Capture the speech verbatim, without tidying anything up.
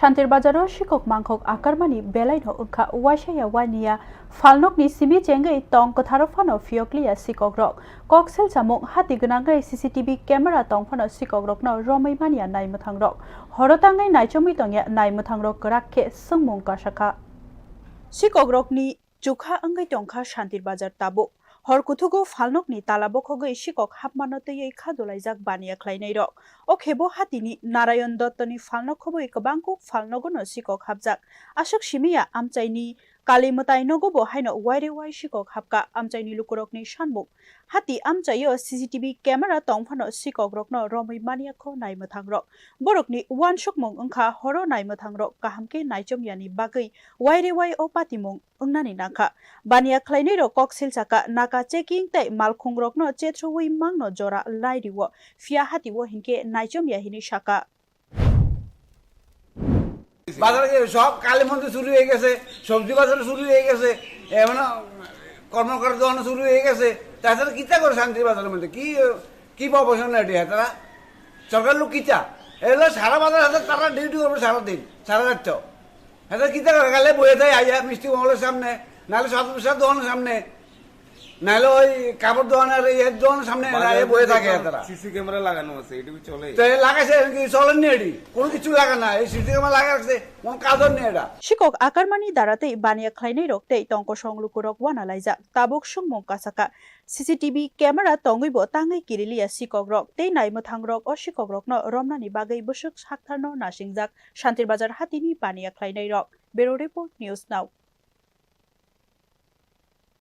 Shantir Bazar o sikok mangkhok akarmani belaino wngkha waisa ya waniya phalnokni simi chengwi tong kwtharo phano phiyokliya sikokrok. Kok selchamung hati gwnangwi C C T V camera tong phano sikokrokno romwi manya nai mwthangrok. Horo tangwi naichomwi tongya nai mwthangrok kwrak khe swngmung kasakha. Sikokrokni chukha wngwi tongkha Shantir Bazar tabuk. Hor kuthugo phalnokni tala bokhogwi sikok hapmano twiwi kha dolaijak baniya khlainairok. O khebo hatini Narayan Dottoni phalnok khobwi kwbang kuk phalnogono sikok hapjak. Aswk simiya amchaini kali mwtai nogobo haino waire wai sikok hapka amchaini lukurokni sanmung. Hati amchaio C C T V camera tong phano sikokrokno romwi manya kho nai mwthangrok. Borokni uansukmung wngkha horo nai mwthangrok kaham khe naichomyani bagwi waire wai o patimung wngnani nangkha. Baniya khlainairok kok silsaka naka checking tei malkhungrokno chethrwi mangno jora lai rio, phiya hatio hinkhe naichomya hinwi saka. বাজারে গিয়ে সব কালী মন্দির চুরি হয়ে গেছে, সবজি বাজারে চুরি হয়ে গেছে, এমন কর্মকার দোকানে চুরি হয়ে গেছে। তাছাড়া কিতা করে শান্তির বাজারের মধ্যে কি, কি প্রফেশন এটি? তারা সরকার লোক কিতা? এগুলো সারা বাজার হাতে তারা ডিউটি করবে সারা দিন, সারা রাত। হাতে কিতা করে? গেলে বইয়ে দেয় আইয়া মিষ্টি মহলের সামনে, নাহলে সদর দোকানের সামনে, নাহলে ওই কাপড় দোকানের এই এক দোকানের সামনে বাজারে আইয়া বইয়ে থাকে তারা। সিসি ক্যামেরা লাগানো আছে, এটা কি চলে? তো এই লাগাইছে, কি চলেননি এটি? কোনো কিছু লাগা না। এই সিসি ক্যামেরা লাগা রাখছে, কোনো কাজও নেই এটা। Sikok akarmani dara tei baniya khlainairok tei tongkosong lukurok wana laijak. Tabuk swngmung kasaka. C C T V camera tongwibo tangwi kiriliya sikokrok tei nai mwthangrok o sikokrokno romnani bagwi bwswk saktharno nasingjak Shantir Bazar hatini baniya khlainairok. Bureau Report, News Now.